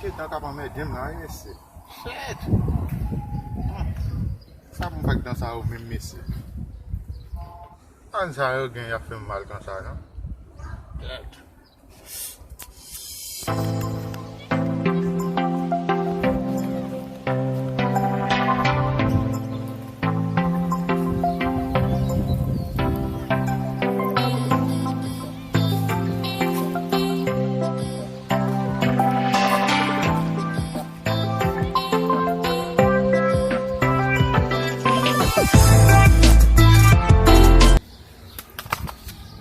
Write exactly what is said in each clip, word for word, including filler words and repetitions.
Ke dan k ap anmède m la, wi, mesye. Shit! Sa pou m fè ak dan sa yo menm, mesye? Tan sa yo gen, y ap fè m mal konsa, non? Shit!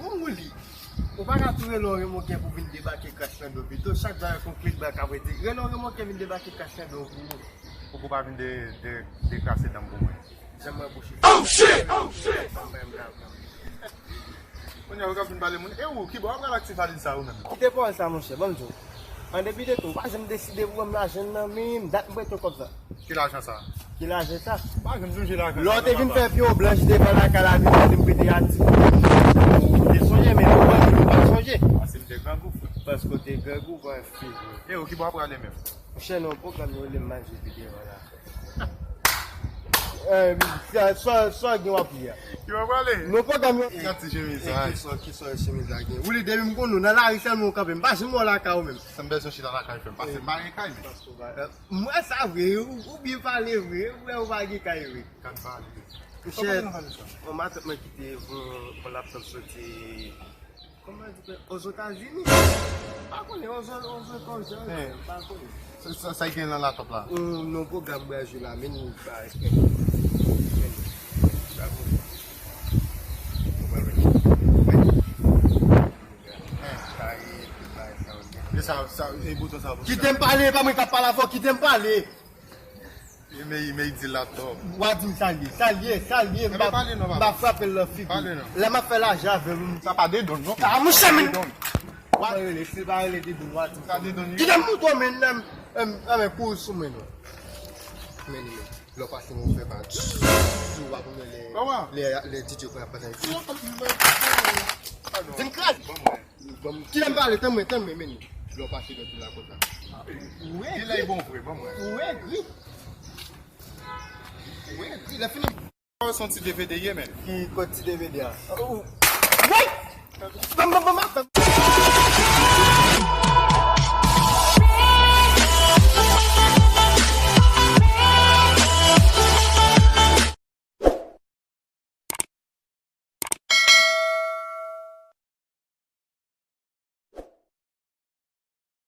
Bon, Wouli, ou pa ka tou rele yon remòkè pou vin debake kras nan do pito. Chak bagay kon klik bak ap rete. Rele yon remòkè vin debake kras nan do pou ou. Pouki w pa vin de, de, dekrase dan m pou mwen? Jan mwen bouche. Oh, shit! Oh, shit! Kounye a, ou ka vin pale moun. E ou, kibò w ap pral ak ti valin sa ou menm? Kite pawòl sa, monchè, ban m di w. An depi de tou, ou pa janm deside pou ban m lajan nan, men dat m prete w kòb sa. Ki lajan sa? Ki lajan sa? Pa janm sonje lajan sa. Lè w te vin fè pye w blanch devan lakay la, vin mande m prete a ti. Ou te sonje, men ou pa, ou pa sonje. Paske m te grangou, frè. Paske w te grangou, bon, fi. E ou, kibò w ap prale menm? Monchè, non, pwogram yo, lè m manje videyo la. Eh, sa, sa, sa gen w ap li a. Ki w ap prale? Non, pwogram yo. Gad ti chemiz sa. Ki sò, ki sò chemiz la gen? Wouli, depi m konn ou, nan lari sèlman ou kanpe. M pa janm wè w lakay ou menm. Sa m bezwen chita lakay frè m. Pase m pa gen kay, men. Mwen sa vre, ou, ou byen pale vre, ou wè ou pa gen kay vre. Gad pale. Monchè, yon matant mwen kite yon, yon laptop soti. Kòman di, Ozetazini? Pa konnen, Ozo, Ozo, Ozo, pa konnen. Sa, sa, sa gen nan laptop la? Yon, yon pwogram brazil la, men nou pa espè. Men, bravo. Mwen, mwen. Sa, sa, e bouton sa, bouton sa. Kite m pale, pa mwen k ap pale avè w, kite m pale. E men, men di laptop. W a di m sa l ye, sa l ye, sa l ye, m pa, m pa frape l nan figi. Lè m ap fè lajan avè l, m... Sa pa Dedon, non. Ah, monchè, men. Dedon. W a rele, si l pa rele Dedon, w a di m sa. Dedon, wi. Kite m moutre w, men, nan, nan, nan, men, kouri sou men, non. Men, men, lè w pase, mwen fè pa. W a konnen lè, lè, lè D J pran ap pase. Di m kraze. Bon, kile m pale, tann mwen, tann mwen, men. Lè w pase lòt la konsa. Ou egri. Li la e bon vre, ban mwen. Ou egri. Ou egri, lè fini. Sa se yon ti D V D ye, men. Ki kote ti D V D a? Woy! Ban m, ban m, ban m, ban m.